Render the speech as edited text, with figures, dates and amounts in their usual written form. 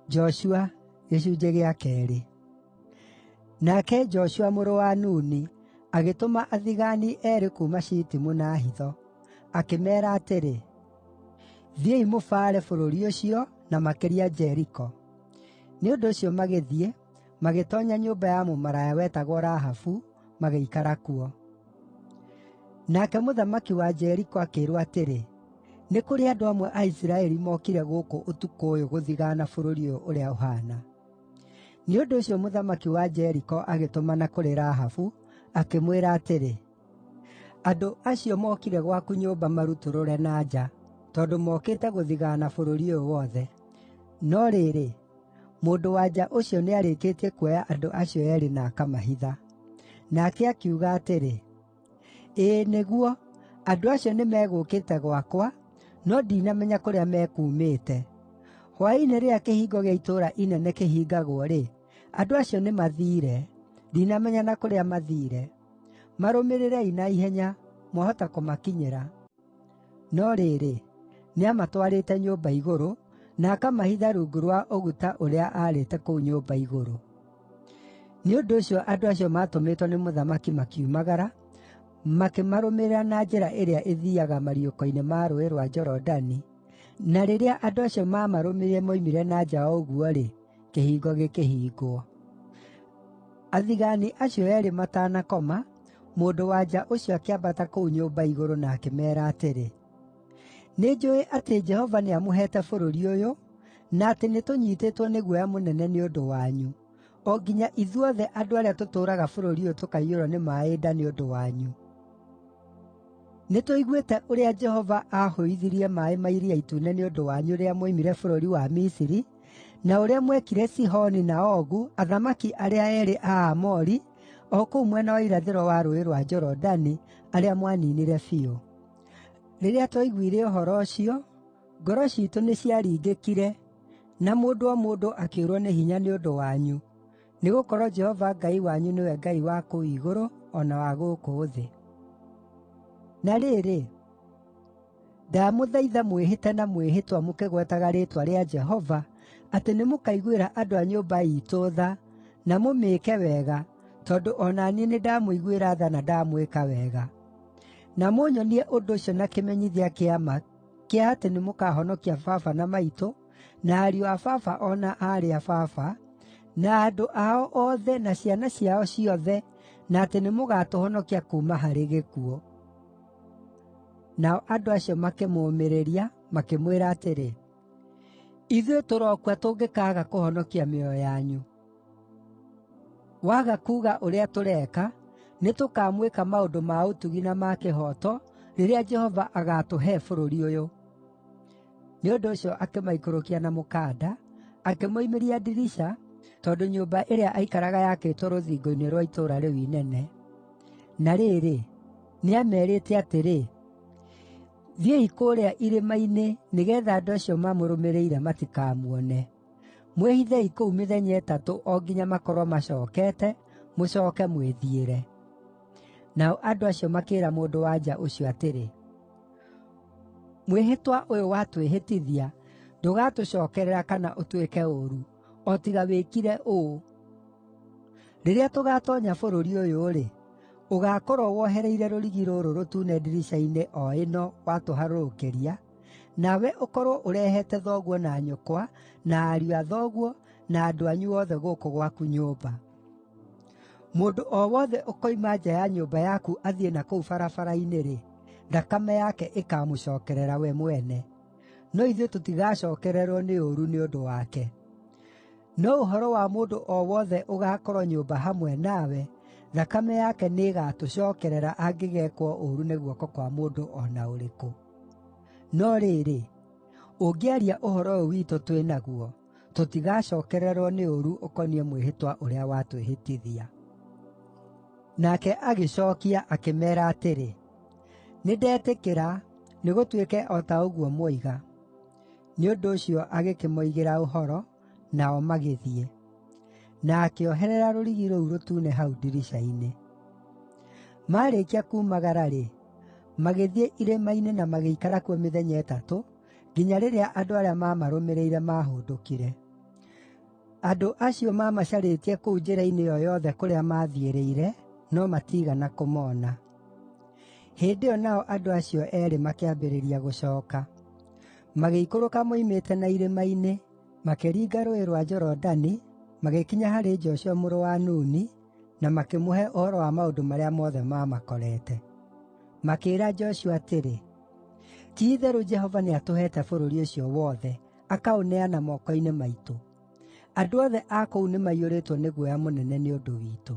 Joshua gĩcunjĩ gĩa keerĩ. Nake Joshua mũrũ wa Nuni agĩtũma athigaani eerĩ kuuma Shitimu na hitho. Akĩmeera atĩrĩ, “Thiĩi mũbaare bũrũri ũcio, na makĩria Jeriko.” Nĩ ũndũ ũcio magĩthiĩ, magĩtoonya nyũmba ya mũmaraya wetagwo Rahabu, magĩikara kuo. Nake mũthamaki wa Jeriko akĩĩrwo atĩrĩ, “Nĩ kũrĩ andũ amwe a Isiraeli mokire gũkũ ũtukũ ũyũ gũthigaana bũrũri ũyũ ũrĩa ũhaana.” Nĩ ũndũ ũcio mũthamaki wa Jeriko agĩtũmana kũrĩ Rahabu, akĩmwĩra atĩrĩ, “Andũ acio mokire gwaku nyũmba marutũrũre na nja, tondũ mokĩte gũthigaana bũrũri ũyũ wothe.” No rĩrĩ, mũndũ-wa-nja ũcio nĩarĩkĩtie kuoya andũ acio eerĩ na akamahitha. Nake akiuga atĩrĩ, “Ĩĩ nĩguo, andũ acio nĩmegũkĩte gwakwa, no ndinamenya kũrĩa mekuumĩte. Hwaĩ-inĩ rĩrĩa kĩhingo gĩa itũũra inene kĩhingagwo-rĩ, andũ acio nĩmathiire; ndinamenya na kũrĩa mathiire. Marũmĩrĩrei na ihenya, mwahota kũmakinyĩra.” No rĩrĩ, nĩamatwarĩte nyũmba igũrũ, na akamahitha rungu rwa ũguta ũrĩa aarĩte kũu nyũmba igũrũ. Nĩ ũndũ ũcio andũ acio maatũmĩtwo nĩ mũthamaki makiumagara, makĩmarũmĩrĩra na njĩra ĩrĩa ĩthiiaga mariũko-inĩ ma Rũũĩ rwa Jorodani, na rĩrĩa andũ acio maamarũmĩrĩire moimire na nja o ũguo-rĩ, kĩhingo gĩkĩhingwo. Athigaani acio eerĩ matanakoma, mũndũ-wa-nja ũcio akĩambata kũu nyũmba igũrũ na akĩmeera atĩrĩ, “Nĩnjũũĩ atĩ Jehova nĩamũheete bũrũri ũyũ, na atĩ nĩtũnyiitĩtwo nĩ guoya mũnene nĩ ũndũ wanyu, o nginya ithuothe andũ arĩa tũtũũraga bũrũri ũyũ tũkaiyũrwo nĩ maaĩ nda nĩ ũndũ wanyu. Nĩtũiguĩte ũrĩa Jehova aahũithirie maaĩ ma Iria Itune nĩ ũndũ wanyu rĩrĩa mwoimire bũrũri wa Misiri, na ũrĩa mwekire Sihoni na Ogu, athamaki arĩa eerĩ a Aamori, o kũu mwena wa irathĩro wa Rũũĩ rwa Jorodani, arĩa mwaniinire biũ. Rĩrĩa twaiguire ũhoro ũcio, ngoro ciitũ nĩciaringĩkire na mũndũ o mũndũ akĩũrwo nĩ hinya nĩ ũndũ wanyu, nĩgũkorwo Jehova Ngai wanyu nĩwe Ngai wa kũu igũrũ o na wa gũkũ thĩ. Na rĩrĩ, ndamũthaitha mwĩhĩte na mwĩhĩtwa mũkĩgwetaga rĩĩtwa rĩa Jehova atĩ nĩmũkaiguĩra andũ a nyũmba iitũ tha na mũmĩĩke wega, tondũ o na niĩ nĩndamũiguĩra tha na ndamwĩka wega. Na mũnyonie ũndũ ũcio na kĩmenyithia kĩa ma kĩa atĩ nĩmũkahonokia baba na maitũ, na ariũ a baba o na aarĩ a baba, na andũ ao othe na ciana ciao ciothe, na atĩ nĩmũgatũhonokia kuuma harĩ gĩkuũ.” Nao andũ acio makĩmũũmĩrĩria, makĩmwĩra atĩrĩ, “Ithuĩ tũrokua tũngĩkaaga kũhonokia mĩoyo yanyu! Waga kuuga ũrĩa tũreka, nĩtũkamwĩka maũndũ ma ũtugi na ma kĩhooto rĩrĩa Jehova agaatũhe bũrũri ũyũ.” Nĩ ũndũ ũcio akĩmaikũrũkia na mũkanda, akĩmoimĩria ndirica, tondũ nyũmba ĩrĩa aikaraga yaakĩtwo rũthingo-inĩ rwa itũũra rĩu inene. Na rĩrĩ, nĩameerĩte atĩrĩ, “Thiĩi kũrĩa irĩma-inĩ nĩgeetha andũ acio mamũrũmĩrĩire matikamuone. Mwĩhithei kũu mĩthenya ĩtatũ o nginya makorwo macookete, mũcooke mwĩthiĩre.” Nao andũ acio makĩĩra mũndũ-wa-nja ũcio atĩrĩ, “Mwĩhĩtwa ũyũ watwĩhĩtithia ndũgatũcookerera kana ũtwĩke ũũru, o tiga wĩkire ũũ: Rĩrĩa tũgaatoonya bũrũri ũyũ-rĩ, ũgaakorwo wohereire rũrigi rũrũ rũtune ndirica-inĩ o ĩno watũharũrũkĩria, nawe ũkorwo ũrehete thoguo na nyũkwa, na ariũ a thoguo, na andũ anyu othe gũkũ gwaku nyũmba. Mũndũ o wothe ũkoima nja ya nyũmba yaku athiĩ na kũu barabara-inĩ-rĩ, thakame yake ĩkaamũcookerera we mwene. No ithuĩ tũtigacookererwo nĩ ũũru nĩ ũndũ wake. No ũhoro wa mũndũ o wothe ũgaakorwo nyũmba hamwe nawe, thakame yake nĩĩgatũcookerera angĩgeekwo ũũru nĩ guoko kwa mũndũ o na ũrĩkũ. No rĩrĩ, ũngĩaria ũhoro ũyũ witũ twĩ naguo, tũtigacookererwo nĩ ũũru ũkoniĩ mwĩhĩtwa ũrĩa watwĩhĩtithia.” Nake agĩcookia, akĩmeera atĩrĩ, “Nĩndetĩkĩra, nĩgũtuĩke o ta ũguo mwoiga.” Nĩ ũndũ ũcio agĩkĩmoigĩra ũhoro, nao magĩthiĩ. Na akĩoherera rũrigi rũu rũtune hau ndirica-inĩ. Maarĩkia kuumagara-rĩ, magĩthiĩ irĩma-inĩ na magĩikara kuo mĩthenya ĩtatũ, nginya rĩrĩa andũ arĩa maamarũmĩrĩire maahũndũkire. Andũ acio maamacarĩtie kũu njĩra-inĩ o yothe kũrĩa maathiĩrĩire, no matiigana kũmona. Hĩndĩ ĩyo nao andũ acio eerĩ makĩambĩrĩria gũcooka. Magĩikũrũka moimĩte na irĩma-inĩ, makĩringa Rũũĩ rwa Jorodani, magĩkinya harĩ Joshua mũrũ wa Nuni, na makĩmũhe ũhoro wa maũndũ marĩa mothe maamakorete. Makĩĩra Joshua atĩrĩ, “Ti-itherũ Jehova nĩatũheete bũrũri ũcio wothe, akaũneana moko-inĩ maitũ. Andũ othe a kũu nĩmaiyũrĩtwo nĩ guoya mũnene nĩ ũndũ witũ.”